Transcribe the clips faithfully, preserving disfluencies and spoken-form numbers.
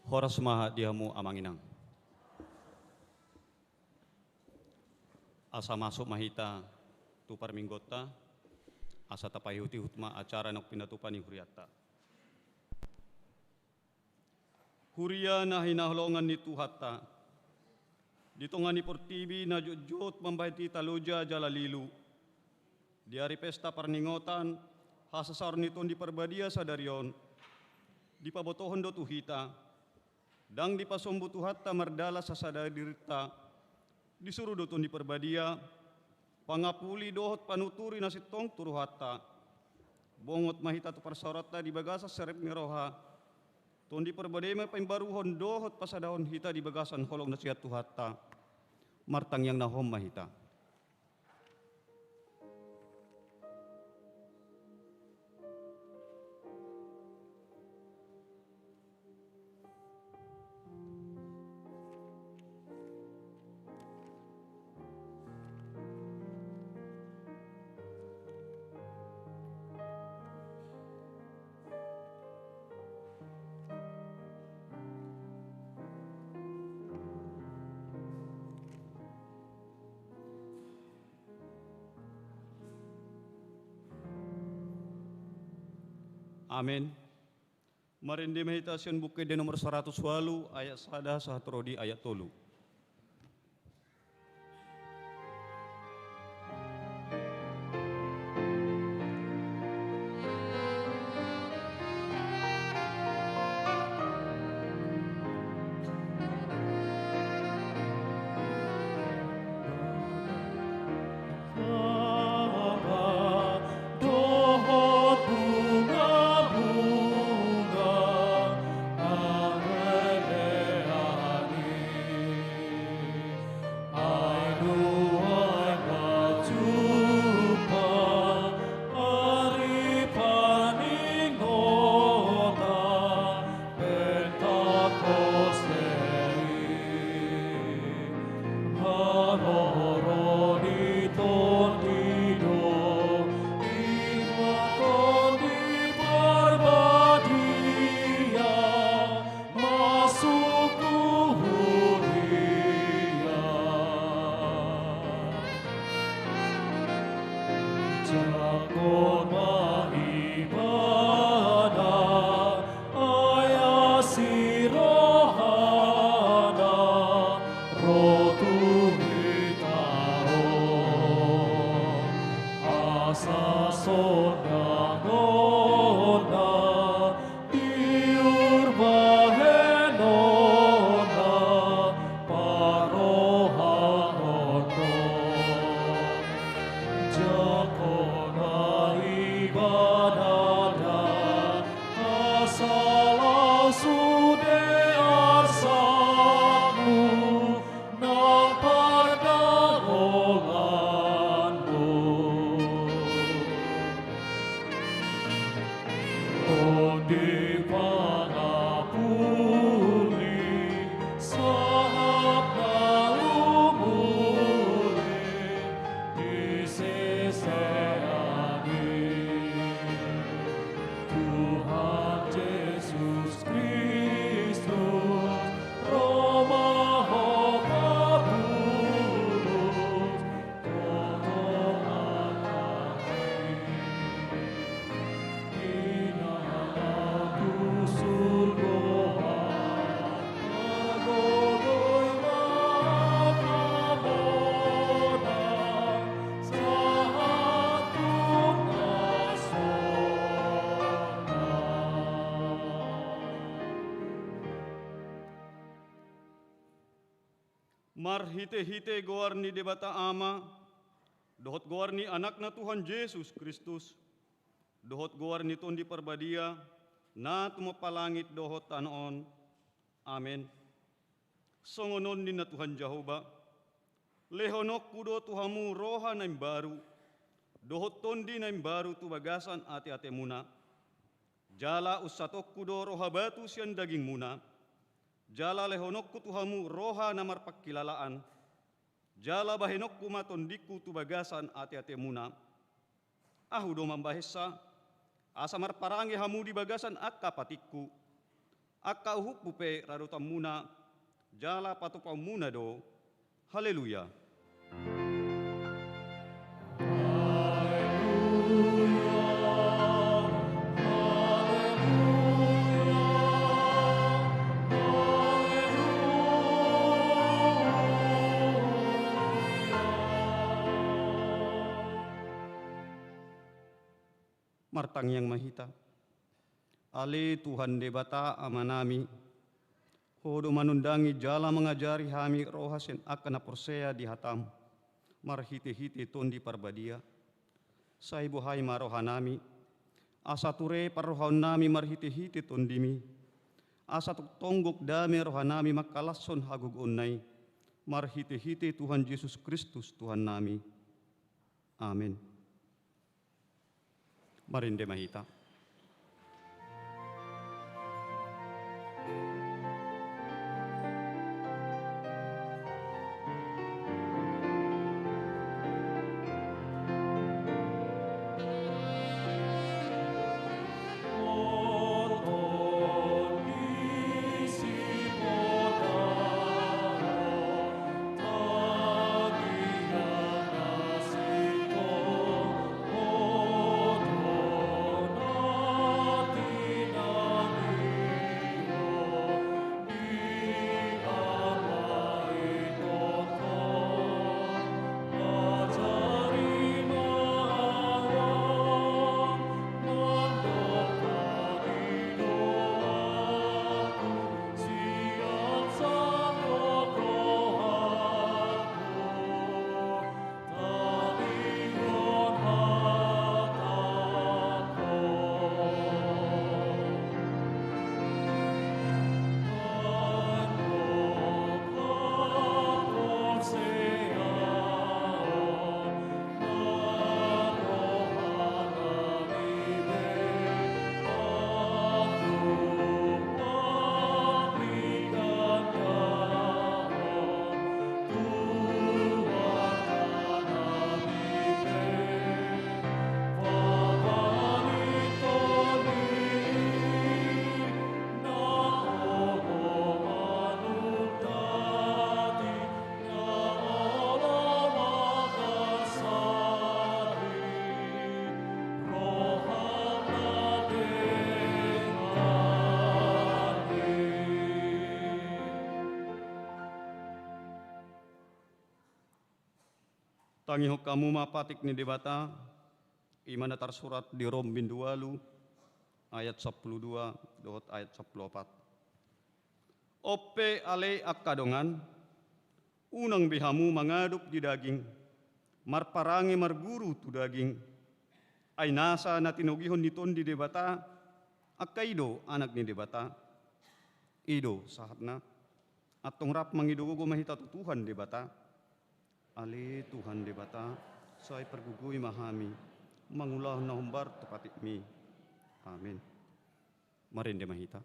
Horas ma di hamu amang inang. Asa masuk ma hita tu parmingguonta, asa tapaihut-ihut ma acara naung pinatupa ni hurianta. Huria na hinaholongan ni Tuhanta, di tonga ni portibi na jotjot mambahen hita loja jala lilu, di ari pesta parningotan hasasaor ni Tondi Parbadia sadari on, dipabotohon do tu hita, ndang dipasombu Tuhanta mardalan sasada dirinta, disuru do Tondi Parbadia pangapuli dohot panuturi na sintong tu rohanta. Bongot ma hita tu parsaoranta di bagasan serep ni roha. Tondi Parbadia ma paimbaruhon dohot pasadahon hita di bagasan holong na sian Tuhanta. Martangiang na homa hita. Amen. Marende ma hita sian Buku Ende nomor saratus ualu, ayat sada sahat ro di ayat tolu. Masuk tu huria. Jangkon ma ibana, ai asi rohana ro tu hita on. Asa sondanonna tiur bahenonna parrohaonna. Jangkon ma ibana da, asa laos sude asamu nang pardaolanmu. Tondi pangapuli sahat na umuli di sese i. Tuhan Jesus Kristus, ro ma Ho pabulus, tongtong angka i. Di na tu surgo an, margogo i ma angka bona, sahat tu na sonang. Marhitehite goar ni Debata Ama, dohot goar ni Anakna Tuhan Jesus Kristus, dohot goar ni Tondi Parbadia, na tumompa langit dohot tano on. Amen. Songon on ninna Tuhan Jahowa: Lehononku do tu hamu roha na imbaru, dohot tondi na imbaru tu bagasan ateatemuna. Jala unsatonku do roha batu sian dagingmuna, jala lehononku tu hamu roha na marpangkilalaan, jala bahenonku ma tondingku tu bagasan ateatemuna. Ahu do mambahensa, asa marparange hamu di bagasan angka patikku. Angka uhumhu pe radotanmuna, jala patupaonmuna do. Haleluya. Martangiang ma hita. Ale Tuhan Debata Amanami, Ho do manondangi jala mangajari hami roha sian angka na porsea di hataM, marhitehite Tondi Parbadia. Sai bohai ma rohanami, asa ture parrohaonnami marhitehite TondiMi, asa tongtong gok dame rohanami mangkalashon hagogoonna i, marhitehite Tuhan Jesus Kristus Tuhannami. Amen. Marende ma hita. Tangihon hamu ma patik ni Debata, i ma na tarsurat di Rom bindu ualu, ayat sampulu dua dohot ayat sampulu opat. On pe ale angka dongan, unang be hamu mangadop di daging, marparange marguru tu daging. Ai nasa na tinogihon ni Tondi Debata, angka i do anak ni Debata. I do sahatna. Antong rap mangido gogo ma hita tu Tuhan Debata. Ale Tuhan Debata, sai pargogoi ma hami, mangulahon na hombar tu patikMi. Amen. Marende ma hita.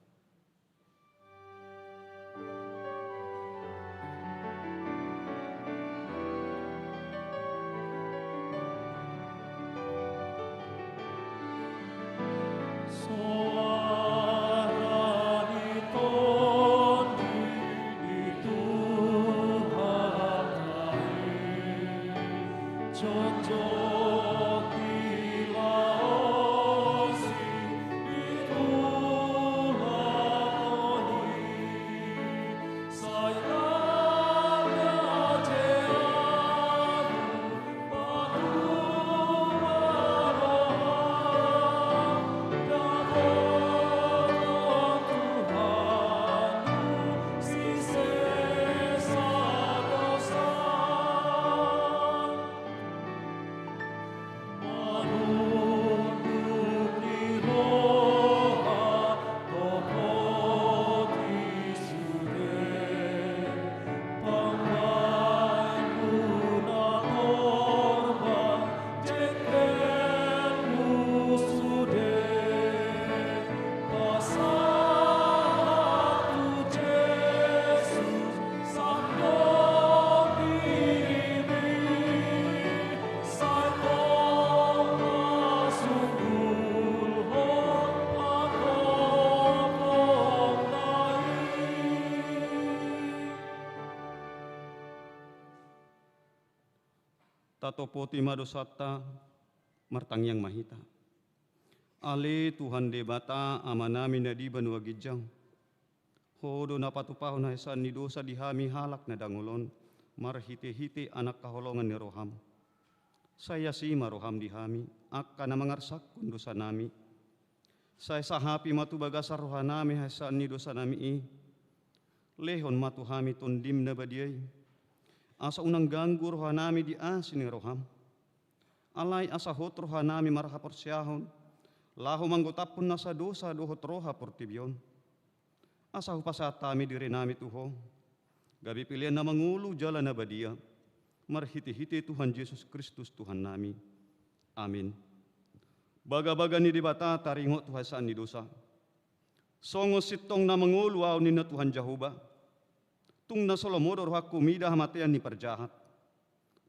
Tatopoti ma dosanta, martangiang ma hita. Ale Tuhan Debata, Amanami na di banua ginjang, Ho do na patupahon haesaan ni dosa di hami halak na dangol on, marhitehite Anak haholongan ni roham. Sai asi ma roham di hami, angka na mangarsakkon dosanami. Sai sahapi ma tu bagasan rohanami haesaan ni dosanami i. Lehon ma tu hami Tondim na badia i, asa unang ganggu rohanami di asi ni roham. Alai asa hot rohanami marhaporseaon, laho manggotaphon nasa dosa dohot roha portibi on. Asa hupasahat hami dirinami tu Ho, gabe pelean na mangolu jala na badia, marhitehite Tuhan Jesus Kristus Tuhannami. Amin. Bagabaga ni Debata taringot tu haesaan ni dosa. Songon sintong na mangolu ahu ninna Tuhan Jahowa. Tung na so lomo do rohangku mida hamatean ni parjahat.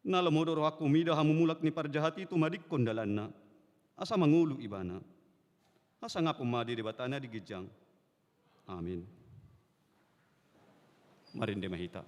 Na lomo do rohangku mida hamumulak ni parjahat i tumadingkon dalanna, asa mangolu ibana. Hasangapon ma di Debata na di ginjang. Amin. Marende ma hita.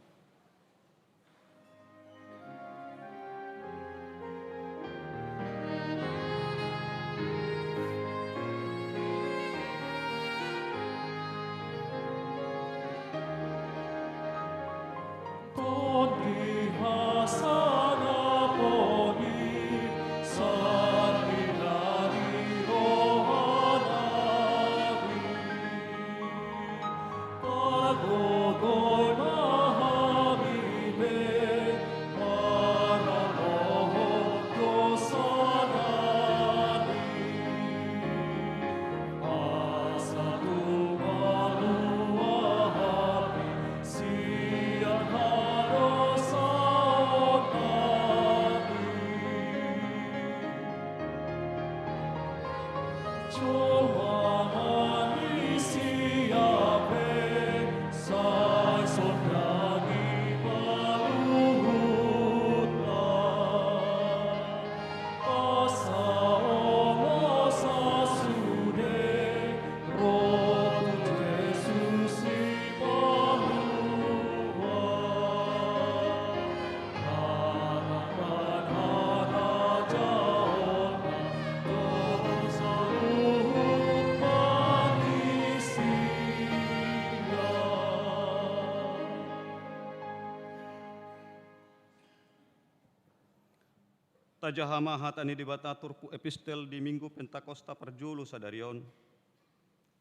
Tajaha ma hata ni Debata turpuk epistel di Minggu Pentakosta parjolo sadari on.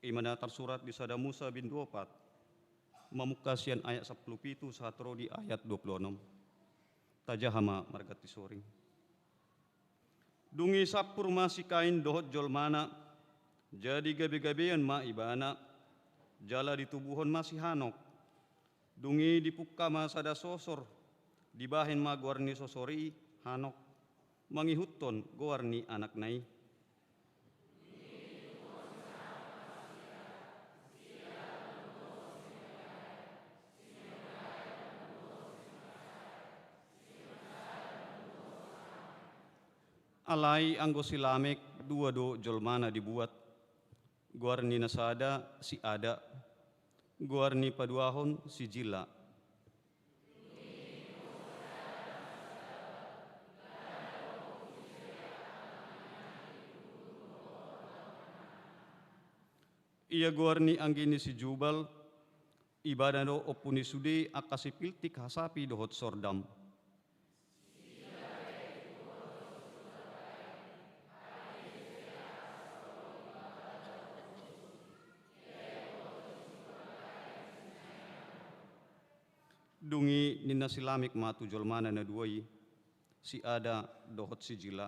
I ma na tarsurat di Sada Musa bindu opat, mamungka sian ayat sampulu pitu sahat ro di ayat dua pulu onom. Tajaha ma marganti soring. Dung i sampur ma si Kain dohot jolmana, jadi gabegabean ma ibana, jala ditubuhon ma si Hanok. Dung i dipungka ma sada sosor, dibahen ma goar ni sosor i Hanok, mangihuthon goar ni anakna i. Alai anggo si Lamek dua do jolmana dibuat, goar ni na sada si Ada, goar ni paduahon si Jilla. Ia goar ni anggi ni si Jubal, ibana do ompu ni sude angka sipiltik hasapi dohot sordam. Dung i ninna si Lamek ma tu jolmana na dua i, si Ada dohot si Jilla.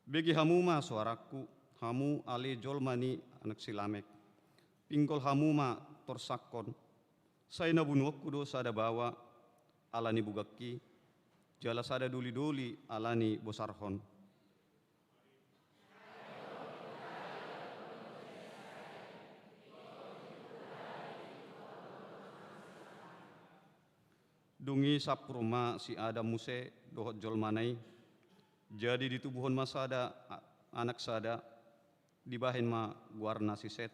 Bege hamu ma soarangku, hamu ale jolma ni anak si Lamek. Pinggol hamu ma torsangkon. Sai nabunuonku do sada baoa ala ni bugangki, jala sada dolidoli ala ni bosarhon. Dung i sampur ma si Adam muse dohot jolmana i. Jadi ditubuhon ma sada a-, anak sada, dibahen ma goarna si Set.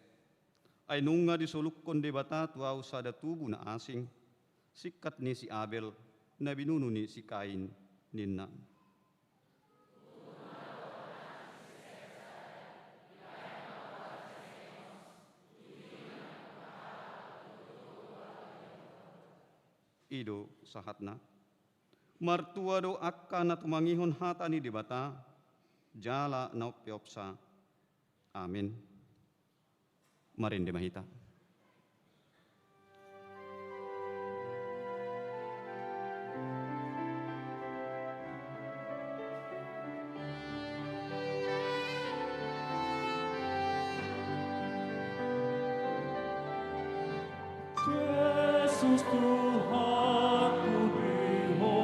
Ai nunga disolukkon Debata tu ahu sada tubu na asing, singkat ni si Abel, na binunu ni si Kain, ninna. I do sahatna. Martua do angka na tumangihon hata ni Debata, jala na umpeopsa. Amin. Marende ma hita. Jesus Tuhanku, di Ho.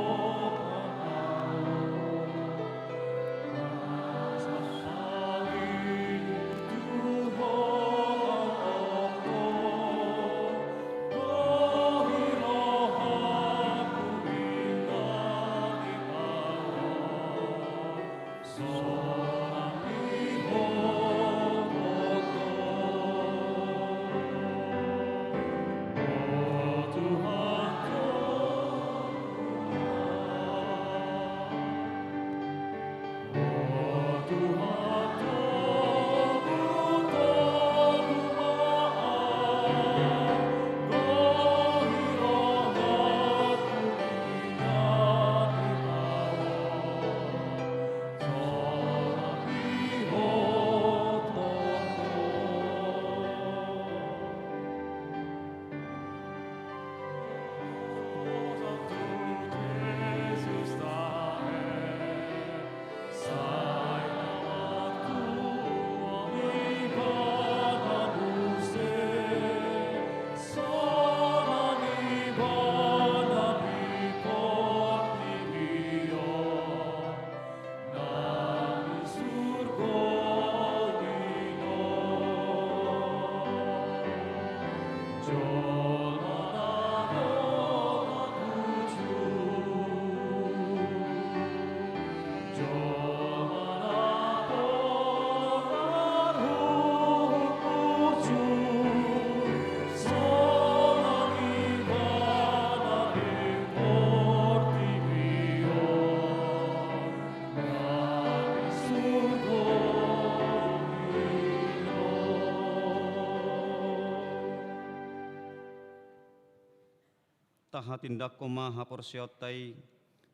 Tahatindangkon ma haporseaonta i,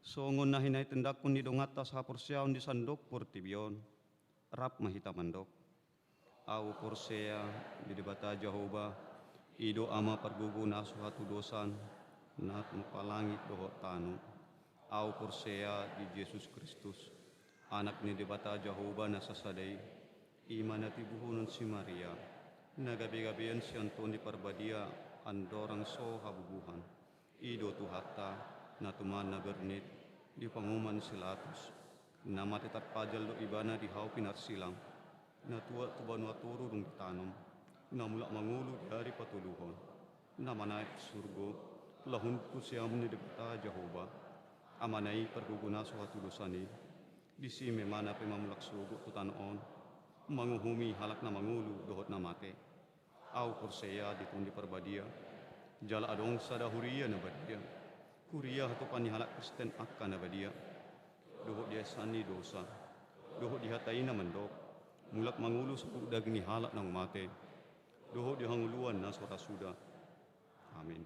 songon na hinahatindangkon ni donganta sahaporseaon di sandok portibi on. Rap ma hita mandok. Ahu porsea di Debata Jahowa, i do Ama pargogo na so hatudosan, na tumompa langit dohot tano. Ahu porsea di Jesus Kristus, Anak ni Debata Jahowa na sasada i, i ma na tibuhonon si Maria, na gabegabean sian Tondi Parbadia, andorang so habubuhan. I do Tuhanta, na tuman na bernit, di panguhuman si Latus. Na mate tarpajal do ibana di hau pinarsilang. Na tuat tu banua toru dung ditanom. Na mulak mangolu di ari patoluhon. Na manaek tu surgo, laho hundul tu siamun ni Debata Jahowa. Amana i pargogo na so hatudosan i. Disi ma ibana pe mamulak sogot tu tano on. Manguhumi halak na mangolu dohot na mate. Ahu porsea di Tondi Parbadia, jala adong sada huria na badia, huria hatupan ni halak Kristen angka na badia, dohot di haesaan ni dosa, dohot di hata i na mandok, mulak mangolu saluhut daging ni halak naung mate, dohot di hangoluan na so ra suda. Amin.